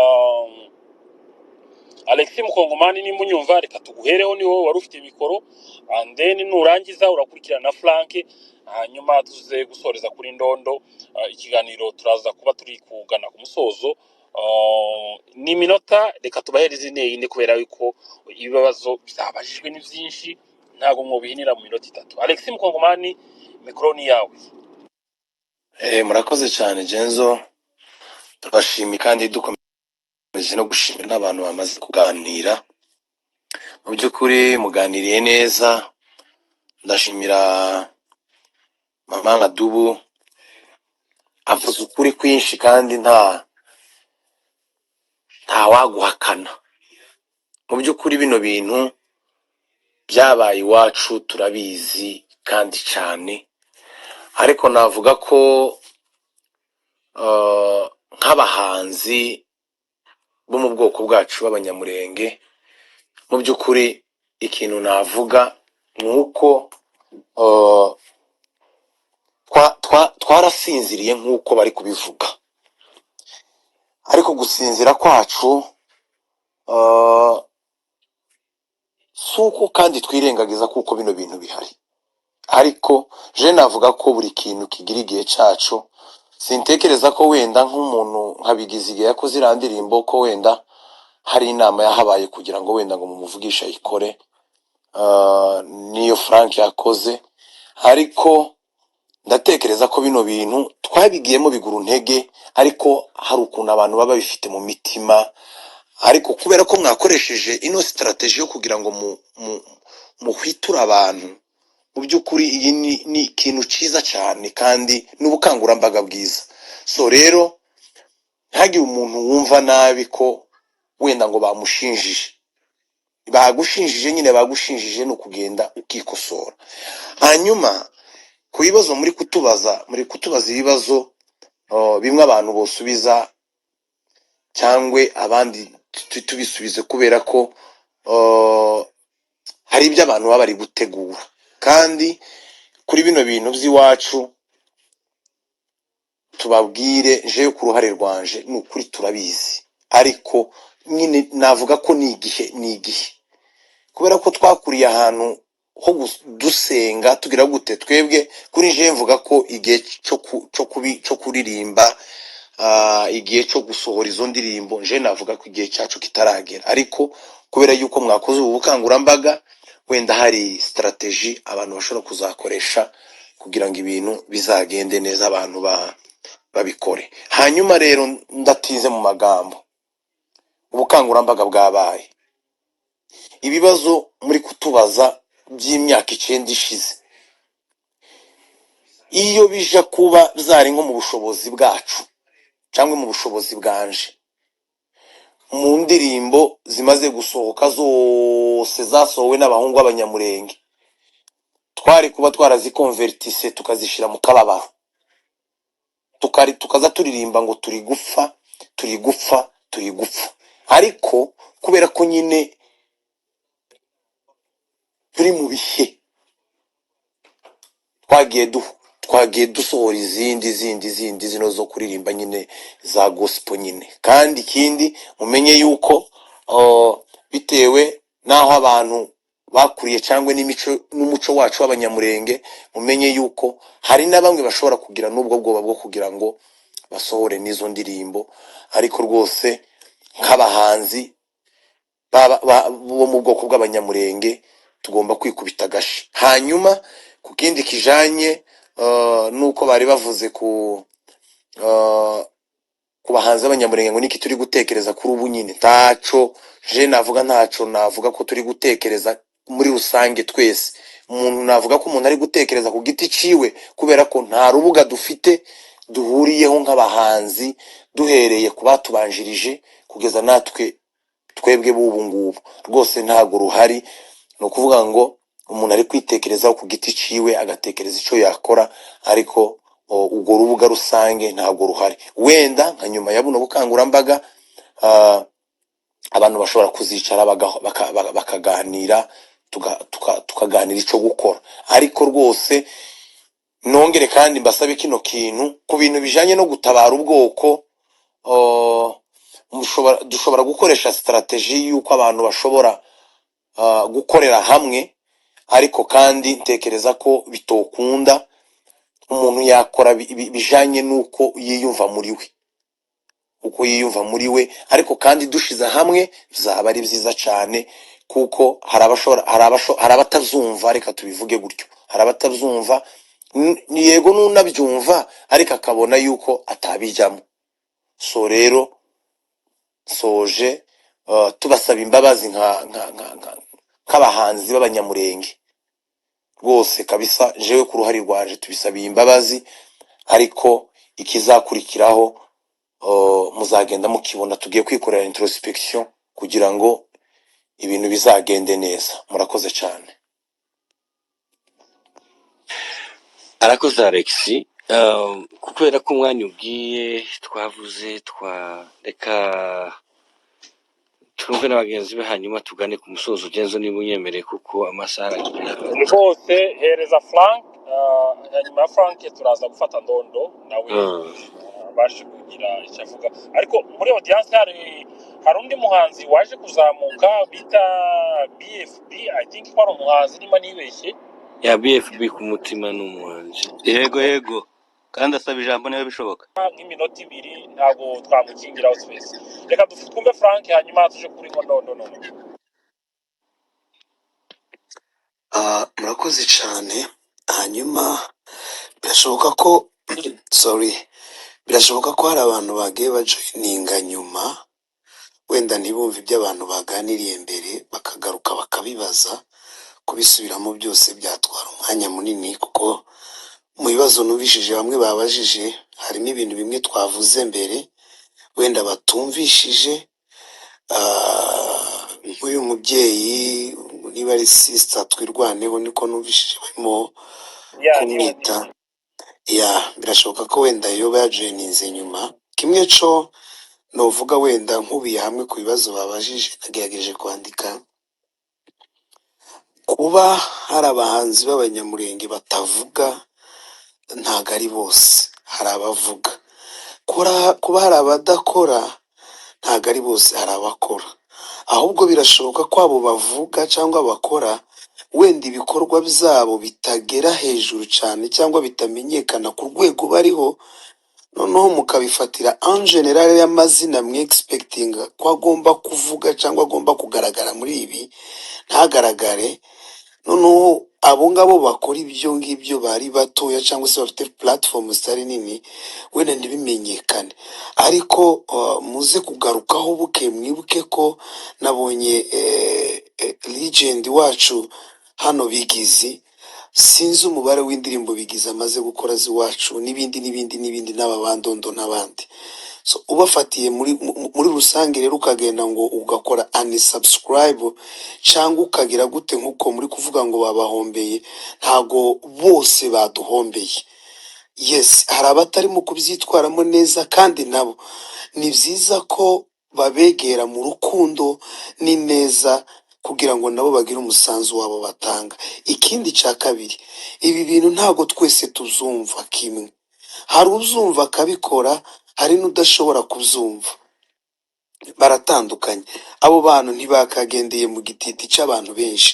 Alexis Mukongomani, nimba unyumva, reka tuguhereho, ni wowe wari ufite mikoro, and then nurangiza urakurikirana na Frank, hanyuma tuze gusoreza kuri Ndondo. Ikiganiro turaza kuba turi kugana ku musozo. Ni iminota, reka tubahereze ine ine, kubera yuko ibibazo byabajijwe ni byinshi, ntabwo mwobihinira mu minota 3. Alexis Mukongomani, mikoro ni yawe. Murakoze cyane Genzo, turabashimiye kandi dukomeje no gushimira n'abantu bamaze kuganira. Mu by'ukuri muganiriye neza. Ndashimira mama Nkadubu, avuze ukuri kwinshi kandi nta waguhakana. Mu by'ukuri bino bintu byabaye iwacu turabizi kandi cyane, ariko navuga ko nk'abahanzi bo mu bwoko bwacu b'Abanyamurenge, mu by'ukuri ikintu navuga ni uko twarasinziriye nk'uko bari kubivuga, ariko gusinzira kwacu si uko kandi twirengagiza kuko bino bintu bihari, ariko je navuga ko buri kintu kigira igihe caco. Sintekereza ko wenda nk'umuntu nka Bigizi yakoze iriya ndirimbo ko wenda hari inama yahabaye kugira ngo wenda ngo mumuvugishe ayikore, niyo Frank yakoze, ariko ndatekereza ko bino bintu twabigiyemo bigura intege, ariko hari ukuntu abantu baba babifite mu mitima. Ariko kubera ko mwakoresheje ino strategy yo kugira ngo muhwiture abantu, mu by'ukuri iyi ni ikintu cyiza cyane kandi n'ubukangurambaga bwiza. So rero ntihagire umuntu wumva nabi ko wenda ngo bamushinjije. Bagushinjije nyine, bagushinjije, ni ukugenda ukikosora. Hanyuma ku bibazo muri kutubaza ibibazo bimwe abantu bosubiza cyangwa abandi tubisubize, kubera ko hari ibyo abantu baba bari gutegura. Kandi kuri bino bintu by'iwacu, tubabwire, jewe ku ruhare rwanje, ni ukuri turabizi, ariko nyine navuga ko ni igihe, ni igihe, kubera ko twakuriye ahantu ho dusenga tugira gute. Twebwe kuri jewe mvuga ko igihe cyo kuririmba, igihe cyo gusohora izo ndirimbo, nje navuga ko igihe cyacu kitaragera. Ariko kubera yuko mwakoze ubu bukangurambaga, wenda hari strategy abantu bashobora kuzakoresha kugira ngo ibintu bizagende neza, abantu babikore. Hanyuma rero ndatinze mu magambo, ubukangurambaga bwabaye. Ibibazo muri kutubaza by'imyaka 9 ishize, iyo bija kuba byari nko mu bushobozi bwacu cyangwa mu bushobozi bwanje, mu ndirimbo zimaze gusohoka zose zasohowe n'abahungu b'Abanyamurenge, twari kuba twarazikonvertise tukazishyira mu kababaro, tukaza turirimba ngo turi gupfa, turi gupfa, turi gupfa. Ariko kubera ko nyine turi mu bihe, twagiye dusohora izindi zindi zindi zino zo kuririmba nyine za gospel nyine. Kandi ikindi mumenye yuko bitewe n'aho abantu bakuriye cyangwa n'imico n'umuco wacu w'Abanyamurenge, mumenye yuko hari na bamwe bashobora kugira n'ubwo bwoba bwo kugira ngo basohore n'izo ndirimbo. Ariko rwose nk'abahanzi bo mu bwoko bw'Abanyamurenge tugomba kwikubita agashi. Hanyuma ku kindi kijanye nuko bari bavuze ku bahanzi b'Abanyamurenge ngo niki turi gutekereza kuri ubu nyine, ntaco je navuga, ntaco navuga ko turi gutekereza muri rusange twese. Umuntu navuga ko umuntu ari gutekereza ku giti ciwe, kubera ko nta rubuga dufite duhuriyeho nk'abahanzi, duhereye ku batubanjirije kugeza natwe twebwe b'ubu ngubu, rwose ntabwo ruhari. Ni ukuvuga ngo umuntu ari kwitekerezaho ku giti ciwe, agatekereza icyo yakora, ariko urwo rubuga rusange ntabwo ruhari. Wenda nka nyuma ya buno bukangurambaga, abantu bashobora kuzicara bakaganira, tukaganira icyo gukora. Ariko rwose nongere kandi mbasabe kino kintu ku bintu bijanye no gutabara ubwoko. Dushobora gukoresha strategy y'uko abantu bashobora gukorera hamwe, ariko kandi ntekereza ko bitokunda. Umuntu yakora bijanye n'uko yiyumva muri we, uko yiyumva muri we, ariko kandi dushize hamwe bizaba ari byiza cyane, kuko hari abashobora, hari abatazumva, reka tubivuge gutyo, hari abatabyumva. Yego, n'unabyumva ariko akabona yuko atabijyamo. So rero soje tubasaba imbabazi nk'abahanzi b'Abanyamurenge rwose kabisa. Jewe ku ruhare rwanje tubisabiye imbabazi, ariko ikizakurikiraho muzagenda mukibona. Tugiye kwikorera introspection kugira ngo ibintu bizagende neza. Murakoze cyane. Arakoze Alex. Kubera ko umwanya ugiye, twavuze twa reka twumve na bagenzi be, hanyuma tugane ku musozo. Ugenzo niba unyemereye, kuko amasaha aragiye. Rwose hereza Frank, hanyuma ya Frank turaza gufata Ndondo nawe abashe kugira icyo avuga. Ariko muri audience hari undi muhanzi waje kuzamuka bita BFB, I think ko ari umuhanzi niba nibeshye. Ya, BFB ku mutima ni umuhanzi. Yego, kandi asaba ijambo niba bishoboka. Nk'iminota 2, ntabwo twamukingiraho space. Reka twumve Frank, hanyuma tuje kuri Ndondo none. Murakoze cyane. Hanyuma birashoboka ko, sorry, birashoboka ko hari abantu bagiye bajoininga nyuma, wenda ntibumve ibyo abantu baganiriye mbere, bakagaruka bakabibaza. Kubisubiramo byose byatwara umwanya munini, kuko mu bibazo numvishije bamwe babajije harimo ibintu bimwe twavuze mbere wenda batumvishije. Nk'uyu mubyeyi, niba ari Sister Twirwaneho, niko numvishije barimo Ya, niwe. kumwita. Ya, birashoboka ko wenda yoba yajoininze nyuma. Kimwe co novuga, wenda nkubiye hamwe ku bibazo babajije, nagerageje kwandika, kuba hari abahanzi b'Abanyamurenge batavuga, ntago ari bose, hari abavuga. Kuba hari abadakora, ntago ari bose, hari abakora. Ahubwo birashoboka ko abo bavuga cyangwa bakora, wenda ibikorwa byabo bitagera hejuru cyane cyangwa bitamenyekana ku rwego bariho, noneho mukabifatira en general y'amazina mwe expecting ko agomba kuvuga cyangwa agomba kugaragara muri ibi, ntagaragare. Noneho abo ngabo bakora ibyo ngibyo bari batoya cyangwa se bafite platform zitari nini, wenda ntibimenyekane. Ariko muze kugarukaho buke, mwibuke ko nabonye legend wacu hano Bigizi, sinzi umubare w'indirimbo Bigizi amaze gukora z'iwacu, n'ibindi n'ibindi n'ibindi, n'aba bandondo n'abandi. So ubafatiye muri rusange rero, ukagenda ngo ugakora unsubscribe cyangwa ukagira gute, nk'uko muri kuvuga ngo babahombeye, ntago bose baduhombeye. Yes, hari abatarimo kubyitwaramo neza, kandi nabo ni byiza ko babegera mu rukundo n'ineza kugira ngo nabo bagire umusanzu wabo batanga. Ikindi cya kabiri, ibi bintu ntabwo twese tuzumva kimwe. Hari uzumva akabikora, hari n'udashobora kubyumva, baratandukanye. Abo bantu ntibakagendeye mu gititi cy'abantu benshi.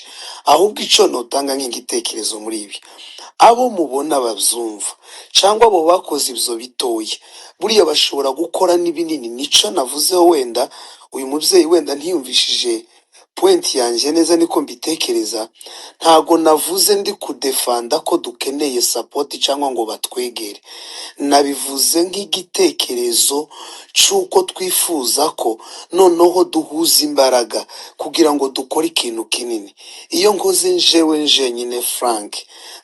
Ahubwo icyo notanga nk'igitekerezo muri ibi, abo mubona babyumva cyangwa abo bakoze ibyo bitoya, buriya bashobora gukora n'ibinini. Nico navuzeho, wenda uyu mubyeyi wenda ntiyumvishije point yanjye neza, niko mbitekereza. Ntago navuze ndi kudefenda ko dukeneye support cyangwa ngo batwegere. Nabivuze nk'igitekerezo cy'uko twifuza ko noneho duhuza imbaraga kugira ngo dukore ikintu kinini. Iyo nkoze njewe njenyine, Frank,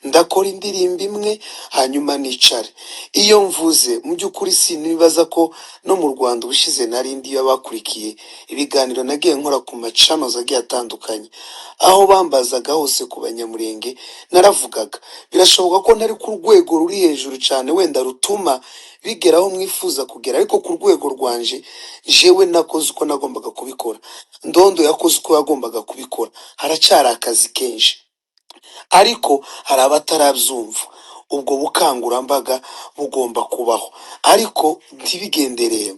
ndakora indirimbo imwe hanyuma nicare. Iyo mvuze mu by'ukuri, sinibaza ko no mu Rwanda ubushize nari ndi, iyo bakurikiye ibiganiro nagiye nkora ku macanozi agiye atandukanye, aho bambazaga hose ku Banyamurenge, naravugaga birashoboka ko ntari ku rwego ruri hejuru cyane wenda rutuma bigera aho mwifuza kugera, ariko ku rwego rwanje jewe nakoze uko nagombaga kubikora, Ndondo yakoze uko yagombaga kubikora. Haracyari akazi kenshi, ariko hari abatarabyumva. Ubwo bukangurambaga bugomba kubaho, ariko ntibigendereye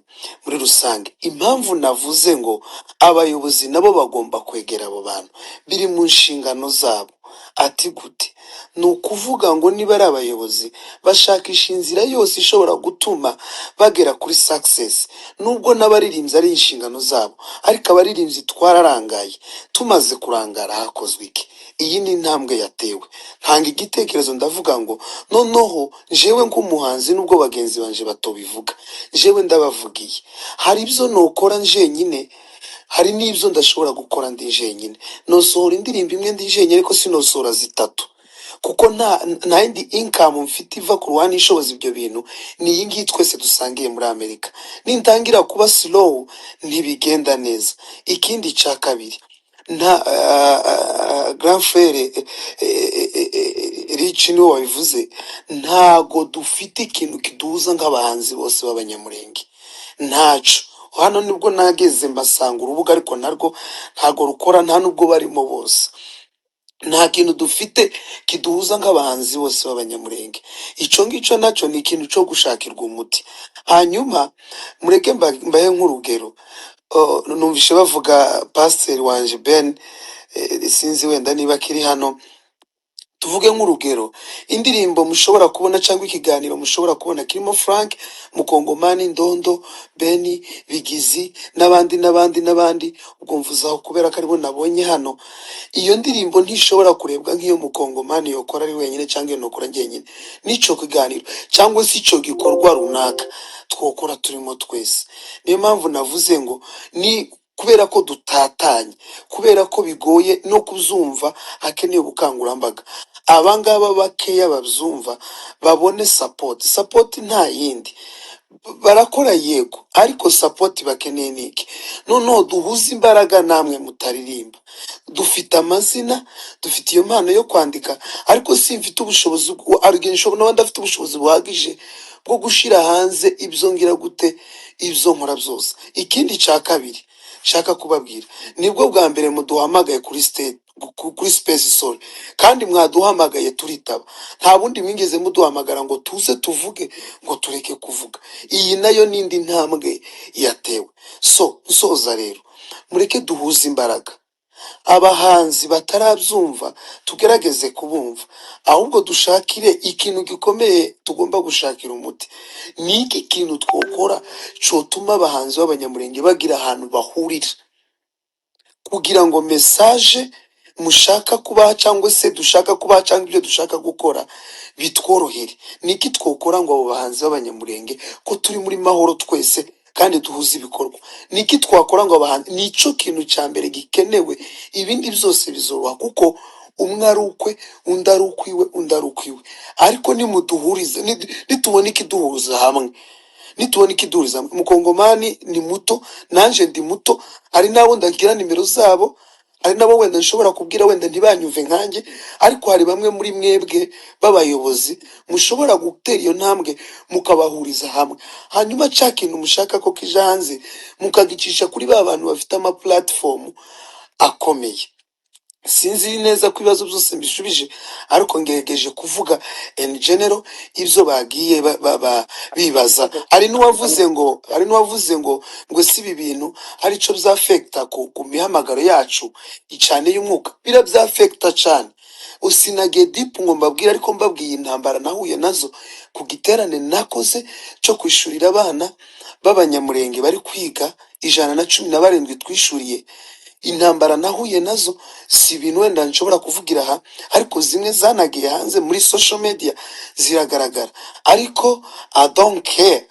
muri rusange. Impamvu navuze ngo abayobozi nabo bagomba kwegera abo bantu, biri mu nshingano zabo. Ati gute? Ni ukuvuga ngo niba ari abayobozi, bashakisha inzira yose ishobora gutuma bagera kuri success, nubwo n'abaririmbyi ari inshingano zabo. Ariko abaririmbyi twararangaye. Tumaze kurangara, hakozwe iki? Iyi ni intambwe yatewe. Ntanga igitekerezo, ndavuga ngo noneho jewe nk'umuhanzi, nubwo bagenzi banje batobivuga, jewe ndabavugiye. Hari ibyo nokora njenyine, hari n'ibyo ndashobora gukora ndi jenyine. Nosohora indirimbo imwe ndi jenyine, ariko sinosohora zitatu, kuko nta yindi income mfite iva ku ruhande ishoboza ibyo bintu. Ni iyi ngiyi twese dusangiye muri Amerika. Nintangira kuba slow, ntibigenda neza. Ikindi cya kabiri, nta grand frère Rich niwe wabivuze, ntago dufite ikintu kiduhuza nk'abahanzi bose b'Abanyamurenge, ntaco. Hano nibwo nageze mbasanga urubuga, ariko narwo ntago rukora, nta nubwo barimo bose. Nta kintu dufite kiduhuza nk'abahanzi bose b'Abanyamurenge. Ico ngico nacyo ni ikintu cyo gushakirwa umuti. Hanyuma mureke mbahe nk'urugero. Numvishe bavuga pasiteri wanje Ben, sinzi wenda niba akiri hano. Tuvuge nk'urugero, indirimbo mushobora kubona cyangwa ikiganiro mushobora kubona kirimo Frank Mukongomani, Ndondo, Beni, Bigizi n'abandi n'abandi n'abandi, ubwo mvuze aho kubera ko aribo nabonye hano. Iyo ndirimbo ntishobora kurebwa nk'iyo Mukongomani yokora ari wenyine cyangwa iyo nokora njyenyine. N'ico kiganiro cyangwa se ico gikorwa runaka twokora turimo twese. Niyo mpamvu navuze ngo ni kubera ko dutatanye, kubera ko bigoye no kuzumva, hakeneye ubukangurambaga. Abangaba bakeya babyumva babone support. Support nta yindi, barakora yego, ariko support bakeneye ni iki? Noneho duhuze imbaraga namwe mutaririmba. Dufite amazina, dufite iyo mpano yo kwandika, ariko simfite ubushobozi nshobora n'abandi afite ubushobozi buhagije bwo gushira hanze ibyo ngira gute, ibyo nkora byose. Ikindi cya kabiri nshaka kubabwira, nibwo bwa mbere muduhamagaye kuri state, kuri space, sorry, kandi mwaduhamagaye turitaba. Nta bundi mwigeze muduhamagara ngo tuze tuvuge ngo tureke kuvuga. Iyi nayo n'indi ntambwe yatewe. So nsoza rero, mureke duhuze imbaraga. Abahanzi batarabyumva, tugerageze kubumva, ahubwo dushakire ikintu gikomeye tugomba gushakira umuti. Ni iki kintu twokora cyotuma abahanzi b'Abanyamurenge bagira ahantu bahurira, kugira ngo message mushaka kubaha cyangwa se dushaka kubaha cyangwa ibyo dushaka gukora bitworohere? Ni iki twokora ngo abo bahanzi b'Abanyamurenge, ko turi muri mahoro twese kandi duhuze ibikorwa, ni iki twakora ngo abahanzi? Ni cyo kintu cya mbere gikenewe, ibindi byose bizoroha, kuko umwe ari ukwe, undi ari ukwiwe, undi ari ukwiwe. Ariko nimuduhurize, nitubona ikiduhuza hamwe, nitubona ikiduhuriza hamwe. Mukongomani ni muto, nanje ndi muto. Hari n'abo ndagira nimero zabo, hari n'abo wenda nshobora kubwira wenda ntibanyumve nkanjye, ariko hari bamwe muri mwebwe b'abayobozi mushobora gutera iyo ntambwe mukabahuriza hamwe, hanyuma cya kintu mushaka ko kija hanze mukagicisha kuri ba bantu bafite ama platform akomeye. Sinzi neza ko ibibazo byose mbishubije, ariko ngerageje kuvuga in general ibyo bagiye bibaza. Hari n'uwavuze ngo si ibi bintu hari ico byafekta ku mihamagaro yacu icane y'umwuka? Birabyafekta cane. Usinagiye deep ngo mbabwire, ariko mbabwiye intambara nahuye nazo ku giterane nakoze cyo kwishurira abana b'Abanyamurenge bari kwiga, 117 twishuriye. Intambara nahuye nazo si ibintu wenda nshobora kuvugira aha, ariko zimwe zanagiye hanze muri social media ziragaragara. Ariko I don't care.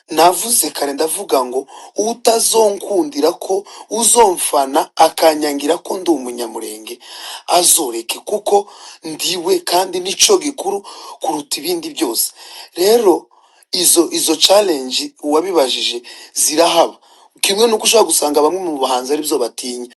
Navuze kare, ndavuga ngo utazonkundira ko uzomfana akanyangira ko ndi Umunyamurenge, azoreke, kuko ndiwe kandi nico gikuru kuruta ibindi byose. Rero izo challenge uwabibajije zirahaba, kimwe nuko ushobora gusanga bamwe mu bahanzi aribyo batinya.